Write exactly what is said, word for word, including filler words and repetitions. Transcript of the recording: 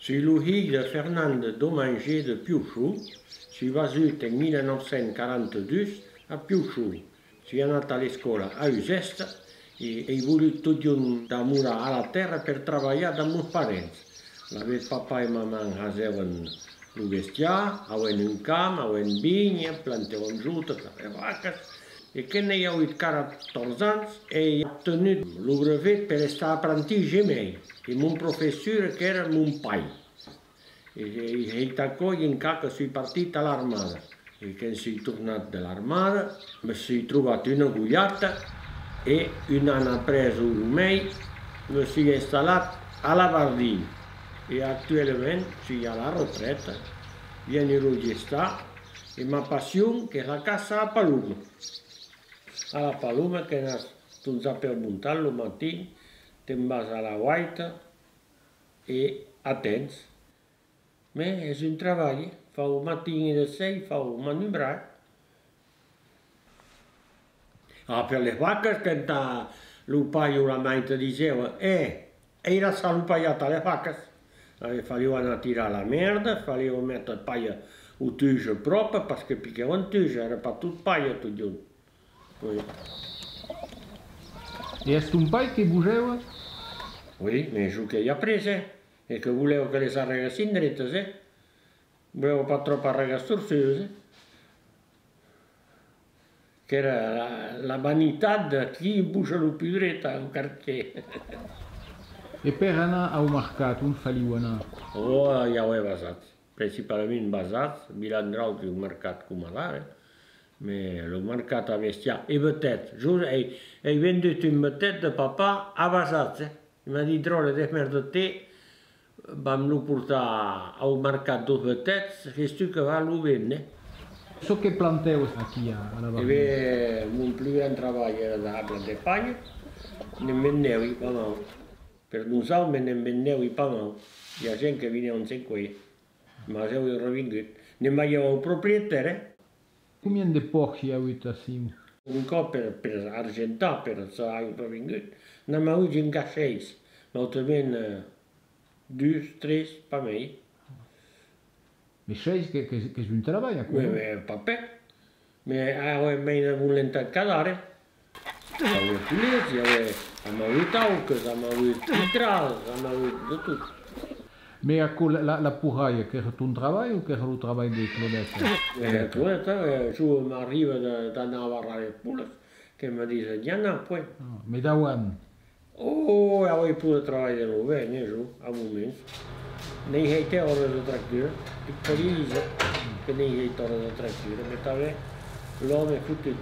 Soi lo hilh de Fernand Domanger de Piuchon, soi vasut en mila nòu cents quaranta-dus a Piuchon. Soi anat a l'escòla a Usèsta e ai volut totjorn damorar a la tèrra per trabalhar dab mos parents. Lavetz papà e mamà hasèvan lo bestiar, avèn un camp, avèn vinha, plantèvan jotas, avèn vacas, e que n'ai avut quatòrze ans, ai obtenut lo brevet per estar aprantit gemèir, e mon professor qu'èra mon pair. E, e hèit aquò encara que soi partit a l'armada. E quand soi tornat de l'armada, me soi trobat una golhata e, un an après o mei, me soi installat a la Bardinha. E actualament soi a la retreta, vieni lo gestar, e ma passion qu'es la caça a paloma. A la paloma que n'as ton chapèu montat lo matin, te'n vas a la guaita e atends. Mès es un trabalh, eh? Fau matin e de sèi, fau manubrar. Ah, per les vacas, quand lo pair o la mair te disèva: "Eh, airàs a lo palhat a les vacas", eh, faliá anar tirar la mèrda, faliá metre palha o tuja pròpa, parce que piquèvan tuja, èra pas tot palha totjorn. Oui. E es ton pair que bogèva? Oui, mès jo qu'ai après, eh? E que volèva que les arreguèssin dretas, eh? Volèva pas tròp arregar torçudas, eh? Qu'èra la, la vanitat de qui boja lo pus dret au quartièr. E per anar au marcat, ont faliá anar? Oh, i avè basats, principalament basats, Vilandrau qu'es un marcat coma d'ara, eh? Mès lo marcat a bestiar e vetèths. Jo ai, ai vendut un vetèth de papà a basats, eh? E m'a dit: "Dròlle, desmèrda-te, vam lo portar au marcat dos vetèths, ves tu que va lo véner." Çò que plantèu aquí a, a la Bardinha? E ben, mon plus grand trabalh èra de plantar palha, ne'n vendèvi pas mau. Per donzau, mès ne'n vendèvi pas mau. I a gent que vinèvan se'n cuélher. Mas eu ai revengut. Ne'n balhèu au proprietèr, eh? Combien de pòrcs i a avut aciu? Un còp per, per argentar, per çò ai revengut, n'am avut un qu'a sheis, mès autrament, eh, dus, tres, pas mei. Mès sheis que, que, qu'es un trabalh, aquò, non? Mès, mès pas pèr. Mès avèm mei de volentat qu'adara, eh. I avè polets, i avè, am avut aucas, am avut pitras, am avut de tot. Mès aquò, la, la, la porralha, qu'èra ton trabalh o qu'èra lo trabalh de Claudeta? Eh, Claudeta, eh, jo m'arriba de, d'anar barrar les polas, que me dise: "N'i a pas, puèi." Ah, mès d'avant? Oh, avèi pro de trabalh de novèn, eh, jo, a moments. N'ai hèit òras de tractura, pic per dise que n'ai hèit òras de tractura, mès tanben l'òme es fotut.